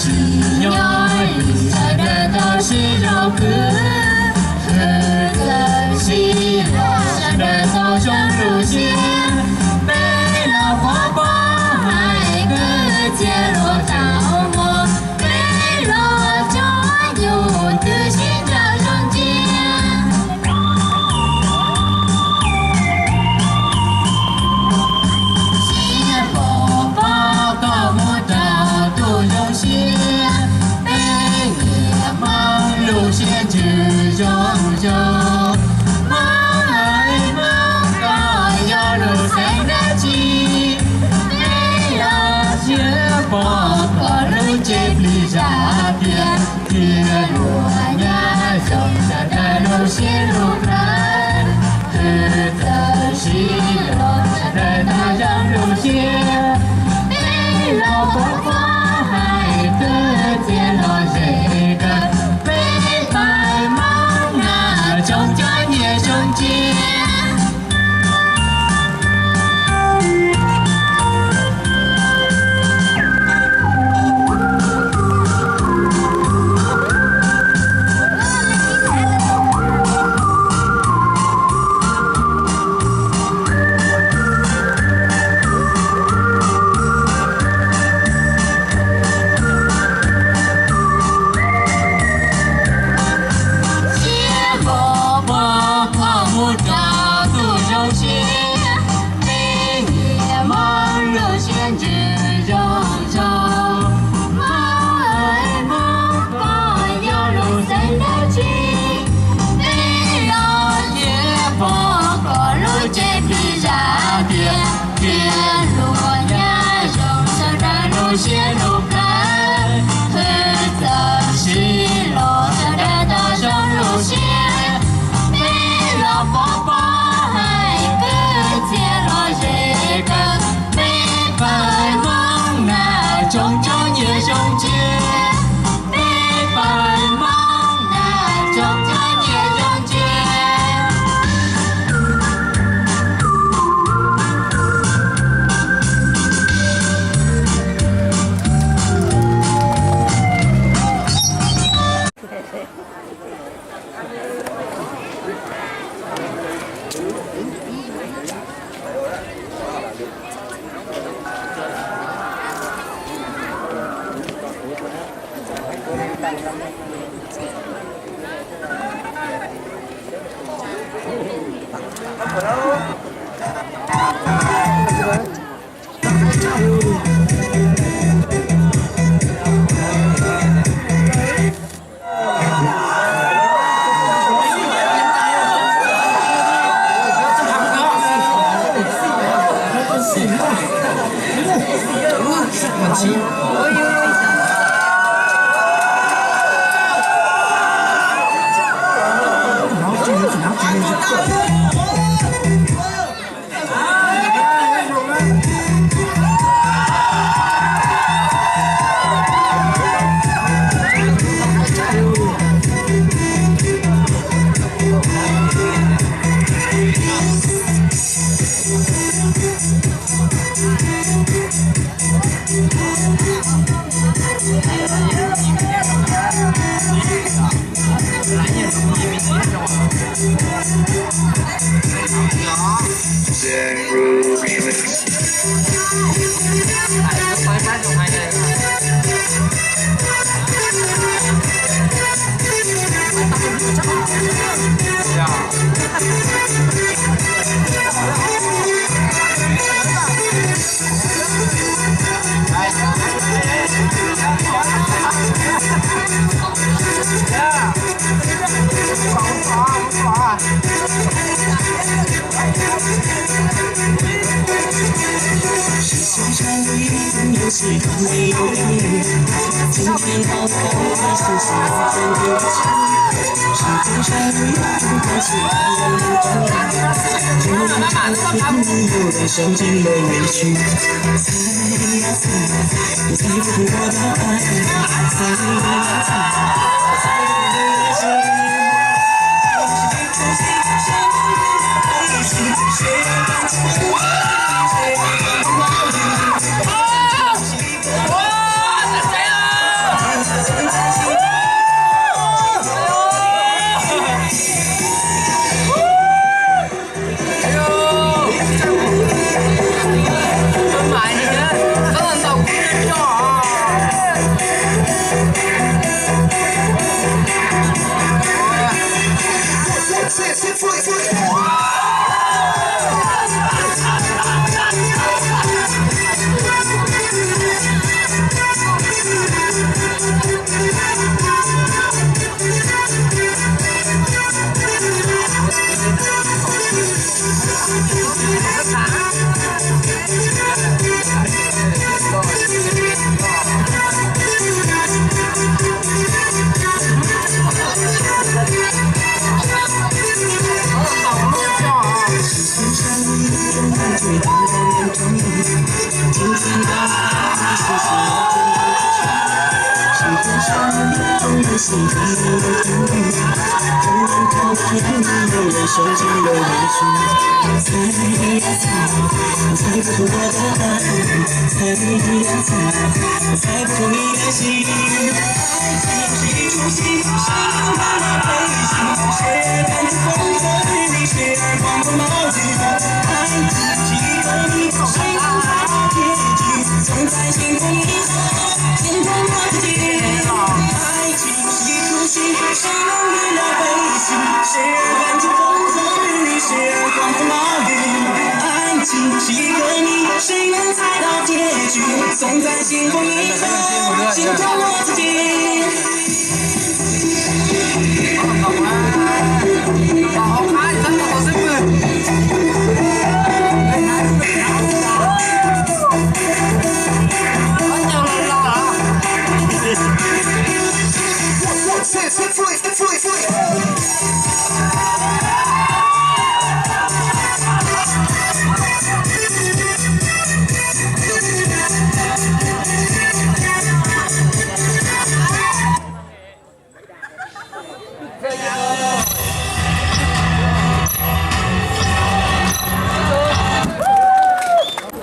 Tsis nyob li sawv daws tau sib zog khwv, khwv txawm sib los sawv daws tau zoo lub siab. Peb los pov pob hais kwv txhiaj luag tau muaj, peb los cov nyuj twb sib ncaws zoo ntsia. Siab pov pob koj muab rau tus zoo siab, peb niam Hmoob lub siab ntsws zoo zoo. Hmoob hais Hmoob koj yog lub xeev dab tsi, peb los siab pom koj lub cev plig zaj tias, thiab luag nyab zoo sawv daws lub siab lub plawv. Khwv txawm sib los sawv daws tau zoo lub siab, peb los pov pob hais kwv txhiaj los ze kawg, peb pawg Hmoob na tsoom cov nyias zoo ntsia. Siab pov pob koj muab rau tus zoo siab, peb niam Hmoob lub siab ntsws zoo zoo. Hmoob hais Hmoob koj yog lub xeev dab tsi, peb los siab pom koj lub cev plig zaj tias, thiab luag nyab zoo sawv daws lub siab lub plawv. Khwv txawm sib los sawv daws tau zoo lub siab, peb los pov pob hais kwv txhiaj los ze kawg, peb pawg Hmoob na tsoom cov nyias zoo ntsia. Peb pawg Hmoob na tsoom cov nyias zoo ntsia.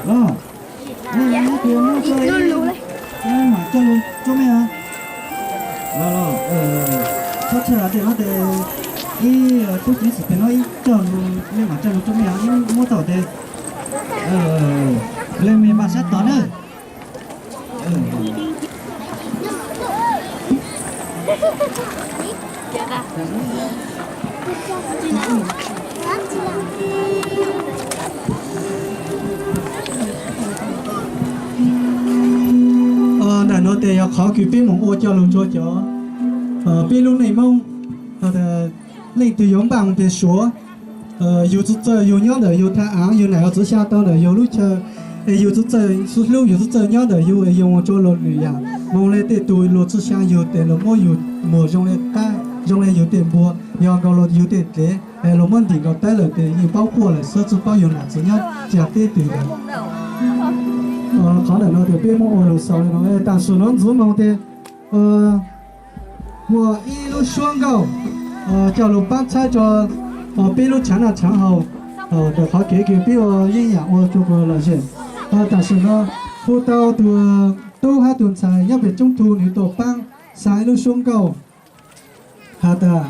Los, nej hais tias muab tso ib, mam coj lug tsob me os. Los, txhob tshaj tias no tes ib tub ceev xwm pem no ib coj lug, nej mam coj lug tsob me os, ib muab tau tes leej me npaj sab tod na. Ntawm no tes yog qhov kws peb moog ua coj lug rua cov, peb lub neej Moob, leej twg yuav npaj tes suav, yug txawj txawj yug nyob ntawm yug thaj aav, yug nam yug txiv xya tau ntawm yug lub chaw, es yug txawj txawj xub hlub, yug txawj txawj nyob ntawm yug es yug mus rua luas lwm yam, moog le tej tug luas txwj xyaa yug tes luas muab yug muag zoo le qab, zoo le yug tej npua, yog nkaus luas yug tej dlev, es luas muab ntim nkaus tawb lawm tes yeej paub quaj lawm xwb, tsi paub yug nam txiv nyob ca teb twg lawm. Qhov ntawm no tes peb muab ua lug xaus le no, tam sim no ntxiv moog tes muaj ib lub suab nkauj coj lug paab txhawb rua peb lub tshaav noj tshaav haus, ntawm qhov kev kws peb ua yeeb yam ua rua lom zem. Tam sim no hu tau tug tub hab tug ntxhais nyob pem tsoob tug nwg tau paab xa ib lub suab nkauj has tas,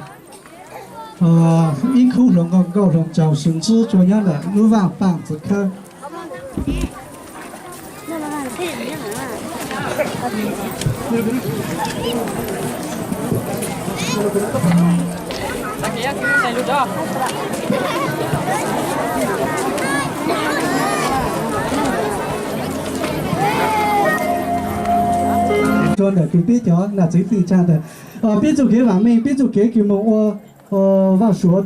ib khub hluas nkauj nkauj hluas nraug sw ntsib tsua nyob ntawm lub vaaj paaj txwv khawb. Rua ntawm kws peb cov nam txiv txim tsaa ntawm peb txuj kev vaam meej, peb txuj kev kws moog ua vaaj suav.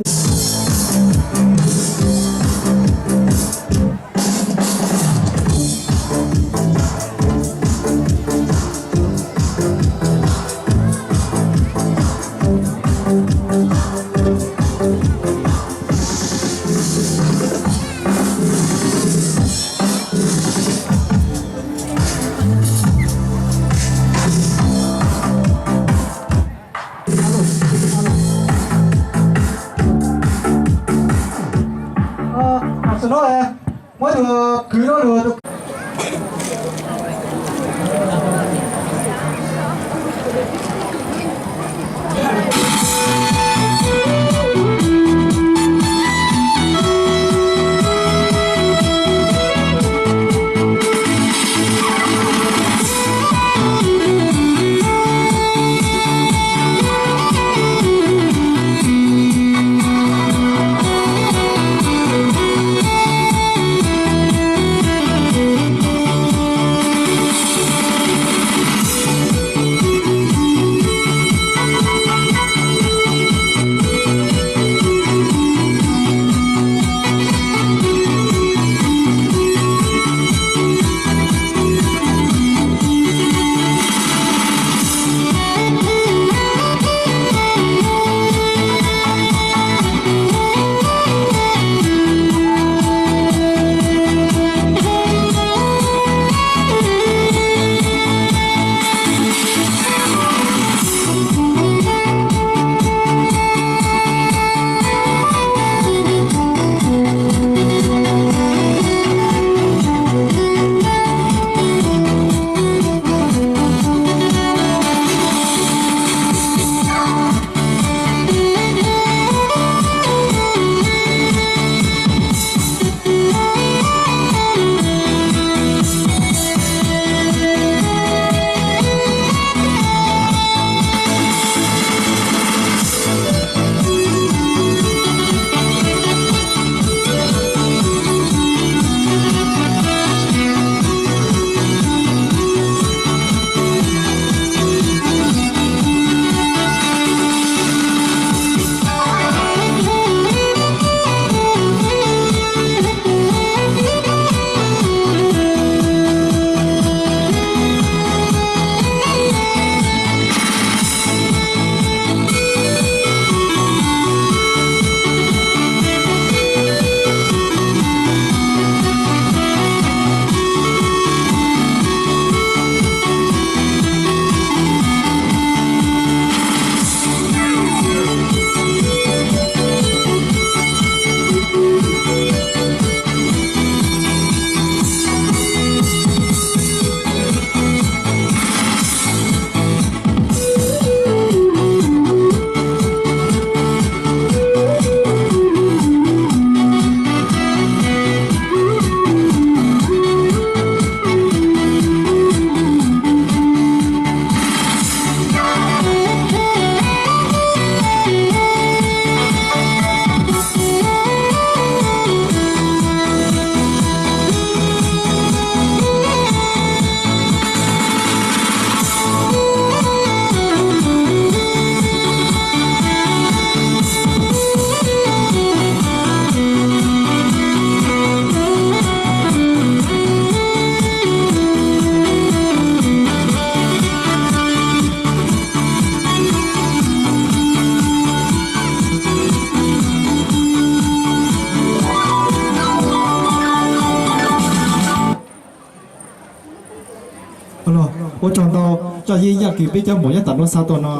Txoj yeeb yaj kws peb cov Hmoob nyob tom Nplog xa tuaj no.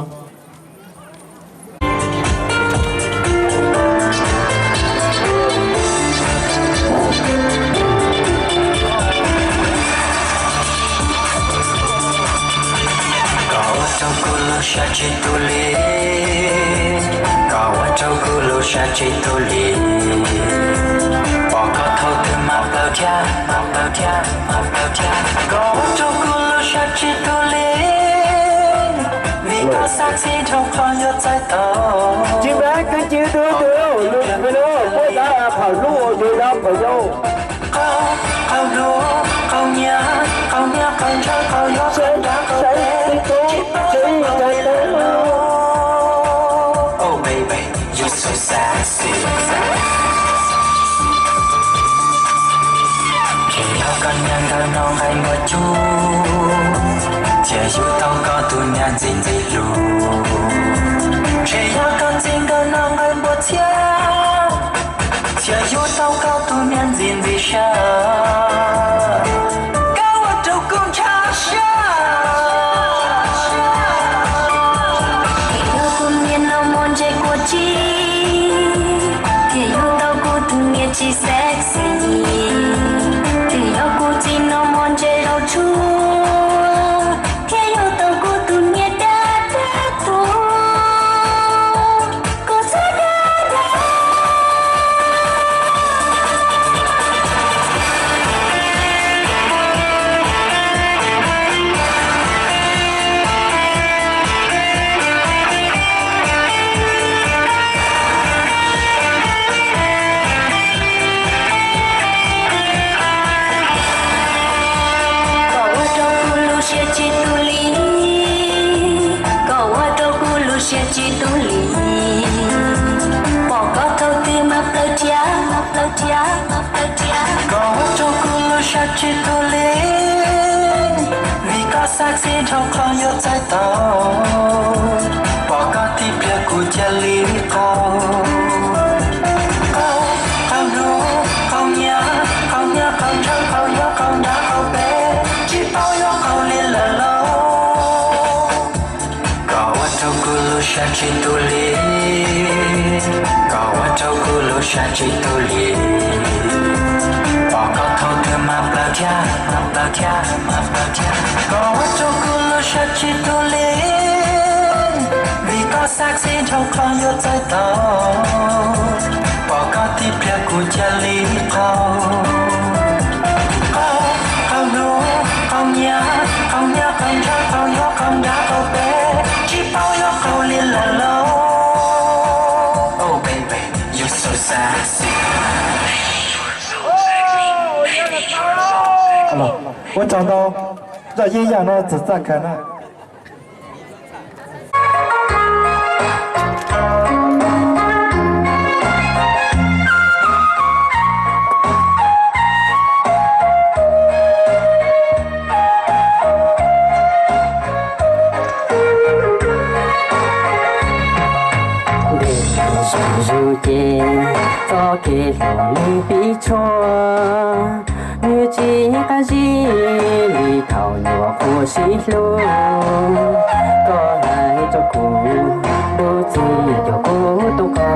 Koj ua rau kuv lub siab tsis tu li, koj ua rau kuv lub siab tsis tu li, pom koj thaum twg mas plaws thiab, mas plaws thiab, mas plaws thiab. Koj ua rau kuv lub siab tsis tu li, vim koj xav txij dhau qhov yuav txais tau. Tsis npab kwv tij tub tug lub, muab dab pham lub uas yus dab pham yau. Qau, qau hlub, qau nyiam, qau nyiam, qau ntshaw, qau yuav, qau nrag, qau pem, tsis paub yuav qau li lawm. Oh baby, you so sexy. Ntshe yog koj niag nkawd no nqaij npua cub, thiaj yug tau koj tus niag ntxim ntxim hlub. Ntshe yog koj txiv nkawd no nqaij npua txhiab, thiaj yug tau koj tus niag ntxim ntxim siab. Koj ua rau kuv ntshaw siab. Thiaj yug tus niag no muaj ntse kua tsib, thiaj yug tau kuv tus niag tsis sexy. Thiaj yog kuv txiv no muaj ntse rau tshua, thiaj yug tau kuv tus niag dab dab tuag. Kuv txhob dag dag. Koj ua rau kuv lub siab tsis tu li, koj ua rau kuv lub siab tsis tu li, pom koj thaum twg mas plaws thiab, mas plaws thiab, mas plaws thiab. Koj ua rau kuv lub siab tsis tu li, vim koj xav txij dhau qhov yuav txais tau, pom koj tib pliag kuv cia li qaug. Qaug, qaug hlub, qaug nyiam, qaug nyiam, qaug ntshaw, qaug yuav, qaug nrag, qaug pem, tsis paub yuav qau li lawm lauj. Koj ua rau kuv lub siab tsis tu li, koj ua rau kuv lub siab tsis tu li, pom koj thaum twg mas plaws thiab, mas plaws thiab, mas plaws thiab. Koj ua rau kuv lub siab tsis tu li, vim koj xav txij dhau qhov yuav txais tau, pom koj tib pliag kuv cia li qaug. Qaug, qaug hlub, qaug nyiam, qaug nyiam, qaug ntshaw, qaug yuav, qaug nrag, qaug pem, tsis paub yuav qau li lawm lauj. Oh baby, you so sexy. Ua tsaug ntau, zaj yeeb yam no txawm txaj kawg na. Ntev zus zus ces txoj kev hluas nws pib tshuaj, nws tsis qab zib li thaum nyuam qhuav sib hlub. Koj hais rau kuv, lub txim cuag kuv tub qau,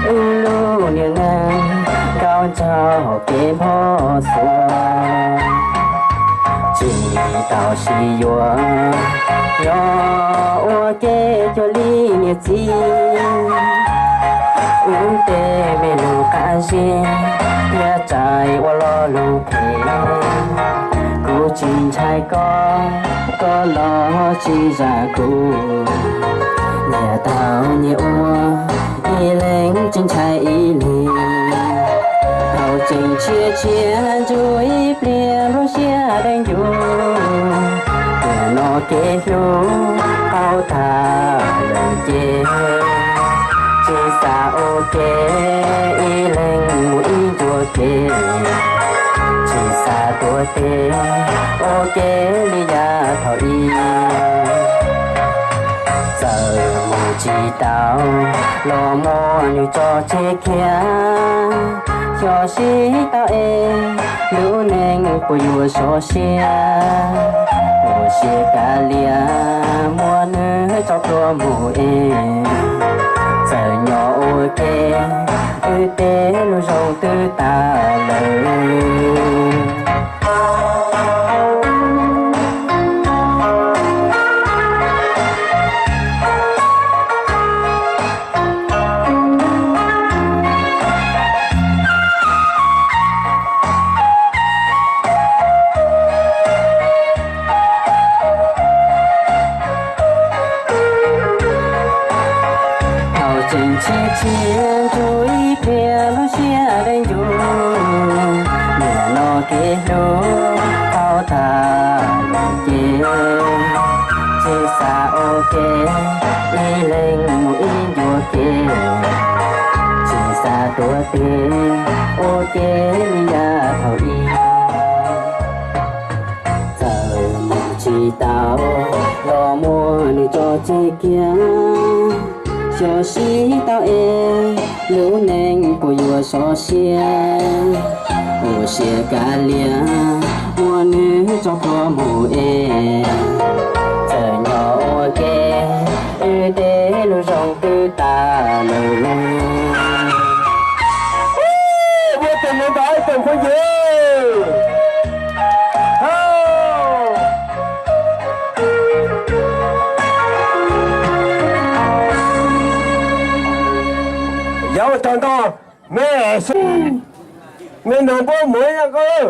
wb lub niag neej nkauj nraug hauv kev npog xuas. Tsis tau sib yuav, nyob ua ke cuag li niam txiv. Wb tej me lus qab zib thiab rais ua lo lus phem. Kuv tsis ntshai koj, koj los tsis zam kuv. Nyias tau nyias ua, ib leeg tsis ntshai ib leeg. Thaum tseem tshiab tshiab ntsuj ib pliag nplooj siab deev yus, tiam no kev hlub qau tag lawm ces, tsis xav ua ke ib leeg mus ib ncua ke, tsis xav tuav tes ua ke li yav thaum ub. Txawm mus tsis tau los muaj nws tso tseg kiag, xyov sib tau es lub neej puas yuav sov siab. Ua siab kav liam muab nws tso plhuav mus es, txawm nyob ua ke, wb tej lub zoo twb tas lawm. Thaum tseem tshiab tshiab ntsuj ib pliag lub siab deb ncuj, nim no kev hlub tau tag lawm ces, tsis xav ua ke, ib leeg mus ib ncua kev, tsis xav tuav tes ua ke li yav thaum ub. Txawm mus tsis tau los muab nws tso tseg kiag, xyov sib tau es lub neej puas yuav sov siab. Ua siab kav liam muab nws tso plhuav mus es, txawm nyob ua ke, wb tej lub zoo twb tas lawm. Ua tus me ntaub tus phooj ywg. Yog ua tsaug ntau, me, me nus npua muag koj.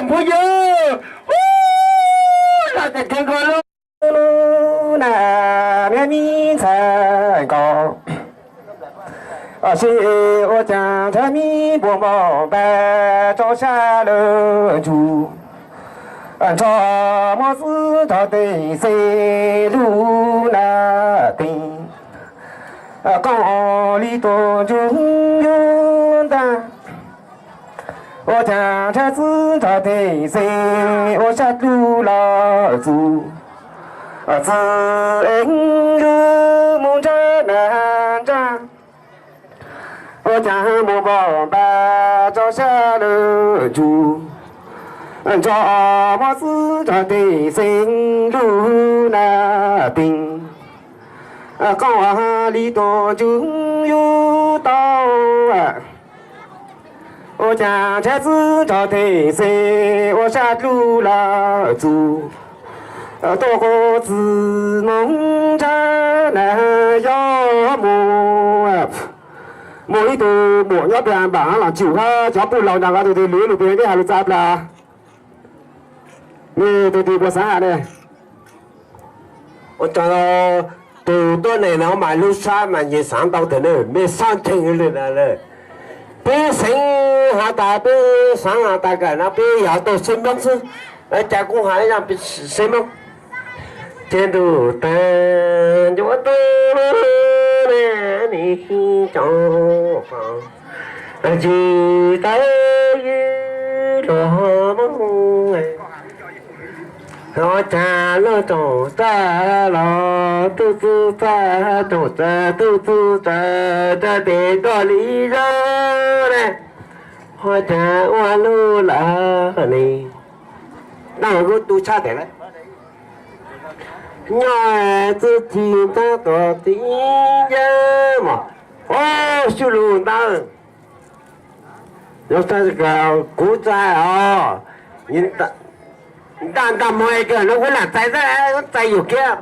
Phooj ywg, loj tiag tiag nkaus lub na, me me ntxhais nkaus, seb ua cas ntshav me npuas npau npab rau sab lawm ntsuj, nrog muaj xwb rog tej xeeb lub na teeb, qoj li tus ntsuj yug ntag. Ua cas ntshav xwb nrog tej xeeb ua sab dlub los txus, txwv eeb lub mus ntsab na ntsab. Ua cas mus npau npab rau sab lawm ntsuj, nrog muaj xwb nrog tej xeeb lub na teeb, qoj li tus ntsuj yug tau. Ua cas ntshav xwb nrog tej xeeb ua sab dlub los txus, tuaj quas txwv moog ntsab na yog mus, mus ib tug muam nyob pem npam los tsum hab cov puj laus nram ko tus twg lug lug pem peb has lug txav plas. Mej tus twg puas xaav has ne? Ua cas tus tuab neeg no mas lub sab mas nyias xaav ntau tag ne, mej sab ntseeg li na. Peb xeev has tas, peb xaav has tas kawm no peb yog tug xeeb Moob xwb, cas kuv has ib zag xeeb Moob. Ces ntuj tag ncuav tub ne, nim cov tsis tau ywg luag Moob. Ua cas luag rooj tag los tub txub txag, rooj tag tub txub txag, rab tes roj li zog ne. Ua cas ua luaj lawm ne? Dab Huv Kub tu tshaj tes lawm. Nyob txuj ci ntab tom txiv ncaj mom, o, sub lug ntawd. Kuv txais os, ntaj ntaj mog es kawg no kuv lam txais xwb, txais yuam kiag.